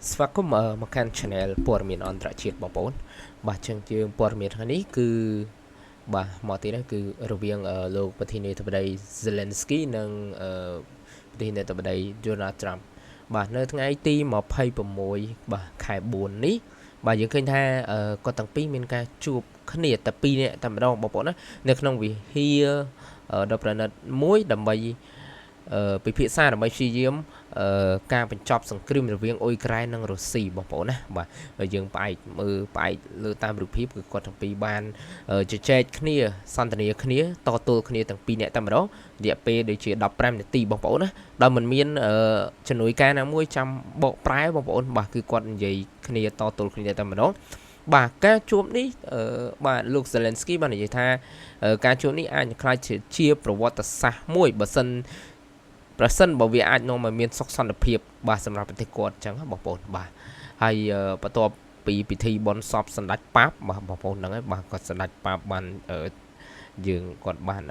ស្វាគមន៍មកកាន់ Channel ព័ត៌មានអន្តរជាតិបងប្អូនបាទចឹងជាងព័ត៌មានថ្ងៃនេះគឺបាទមកទៀតនេះគឺរវាងលោកប្រធានាធិបតី Zelensky និងប្រធានាធិបតី Donald Trump បាទនៅថ្ងៃទី26បាទខែ4នេះបាទយើងឃើញថាគាត់ទាំងពីរមានការជួបគ្នាតែពីរនាក់តែម្ដងបងប្អូនណានៅក្នុងវិហារដ៏ប្រណិតមួយដើម្បីពិភាក្សាដើម្បីព្យាយាមការបញ្ចប់សង្គ្រាមរវាងអ៊ុយក្រែននិងរុស្ស៊ីបងប្អូនណាបាទហើយយើងផ្អែកមើលផ្អែកលើតាមរូបភាពគឺគាត់ទាំងពីរបានជជែកគ្នាសន្ទនាគ្នាតទល់គ្នាទាំងពីរនាក់តែម្ដងរយៈពេលដូចជា15នាទីបងប្អូនណាដោយមិនមានជំនួយការណាមួយចាំបកប្រែបងប្អូនបាទគឺគាត់និយាយគ្នាតទល់គ្នាតែម្ដងបាទការជួបនេះបាទលោក Zelensky បាននិយាយថាការជួបនេះអាចក្លាយជាប្រវត្តិសាស្ត្រមួយបើសិនប្រសិនបើវាអាចនាំឲ្យមានសុខសន្តិភាពបាទសម្រាប់ប្រទេសគាត់អញ្ចឹងបងប្អូនបាទហើយបន្ទាប់ពីពិធីបុណ្យសពសម្ដេចប៉ាបបាទបងប្អូនហ្នឹងហើយបាទគាត់សម្ដេចប៉ាបបានយើងគាត់បាន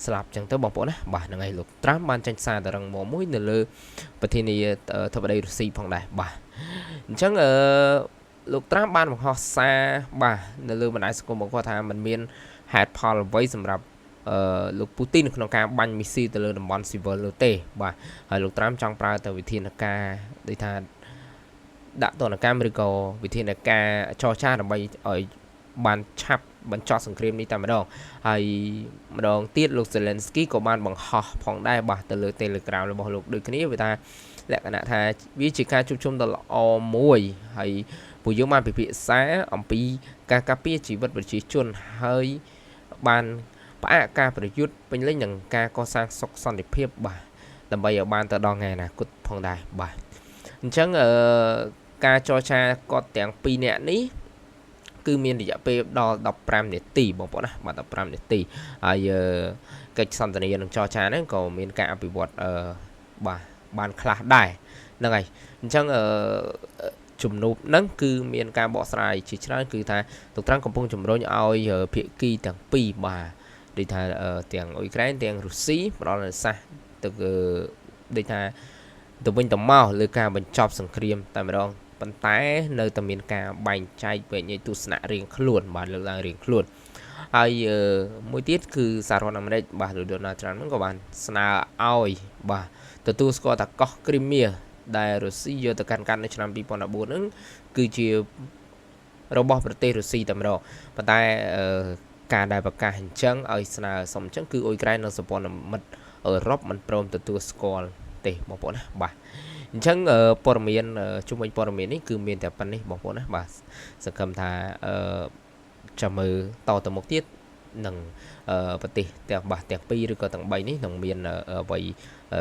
ស្លាប់ចឹងទៅបងប្អូនណាបាទហ្នឹងហើយលោកត្រាំបានចេញសារតរឹងមកមួយនៅលើប្រធានាធិបតីរុស្ស៊ីផងដែរបាទអញ្ចឹងអឺលោកត្រាំបានបង្ហោះសារបាទនៅលើបណ្ដាញសង្គមរបស់គាត់ថាมันមានហេតុផលអ្វីសម្រាប់អឺលោកពូទីនក្នុងការបាញ់មីស៊ីលទៅលើតំបន់ស៊ីវិលនោះទេបាទហើយលោកត្រាំចង់ប្រើទៅវិធានការដូចថាដាក់ទណ្ឌកម្មឬក៏វិធានការចរចាដើម្បីឲ្យបានឆាប់បញ្ចប់សង្គ្រាមនេះតែម្ដងហើយម្ដងទៀតលោក Zelensky ក៏បានបង្ហោះផងដែរបាទទៅលើ Telegram របស់លោកដូចគ្នាវាថាលក្ខណៈថាវាជាការជួបជុំដ៏ល្អមួយហើយពួកយើងបានពិភាក្សាអំពីការការពារជីវិតប្រជាជនហើយបានផ្អាកការប្រយុទ្ធពេញលេញនឹងការកសាងសុខសន្តិភាពបាទដើម្បីឲ្យបានទៅដល់ថ្ងៃអនាគតផងដែរបាទអញ្ចឹងអឺការចរចាគាត់ទាំងពីរនាក់នេះគឺមានរយៈពេលដល់15នាទីបងប្អូនណាបាទ15នាទីហើយកិច្ចសន្ទនានឹងចរចាហ្នឹងក៏មានការអភិវឌ្ឍអឺបាទបានខ្លះដែរហ្នឹងហើយអញ្ចឹងអឺជំនួបហ្នឹងគឺមានការបកស្រាយជាច្រើនគឺថាលោកត្រាំកំពុងជំរុញឲ្យភាគីទាំងពីរបាទដូចថាទាំងអ៊ុយក្រែនទាំងរុស្ស៊ីផ្ដល់នូវសាសទៅដូចថាទៅវិញទៅមកលើការបញ្ចប់សង្គ្រាមតែម្ដងប៉ុន្តែនៅតែមានការបែងចែកវែកញែកទស្សនៈរៀងខ្លួនបាទលើកឡើងរៀងខ្លួនហើយមួយទៀតគឺសហរដ្ឋអាមេរិកបាទលោក Donald Trump ហ្នឹងក៏បានស្នើឲ្យបាទទទួលស្គាល់ថាកោះគ្រីមៀដែលរុស្ស៊ីយកទៅកាន់កាប់នៅឆ្នាំ2014ហ្នឹងគឺជារបស់ប្រទេសរុស្ស៊ីតែម្ដងប៉ុន្តែការដែលប្រកាសអញ្ចឹងឲ្យស្នើសុំអញ្ចឹងគឺអ៊ុយក្រែននិងសម្ព័ន្ធមិត្តអឺរ៉ុបមិនព្រមទទួលស្គាល់ទេបងប្អូនណាបាទអញ្ចឹងព័ត៌មានជុំវិញព័ត៌មាននេះគឺមានតែប៉ុណ្ណេះបងប្អូនណាបាទសង្ឃឹមថាអឺចាំមើលតទៅមុខទៀតនឹងប្រទេសទាំងបាសទាំងពីរឬក៏ទាំង3នេះនឹងមានអ្វី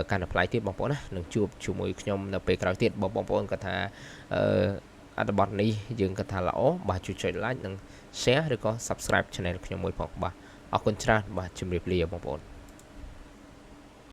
កាន់តែប្លែកទៀតបងប្អូនណានឹងជួបជាមួយខ្ញុំនៅពេលក្រោយទៀតបងប្អូនគាត់ថាអឺអត្ថបទនេះយើងគាត់ថាល្អបាទជួយចុច like និង share ឬក៏ subscribe channel ខ្ញុំមួយផងបាទអរគុណច្រើនបាទជម្រាបលាបងប្អូន។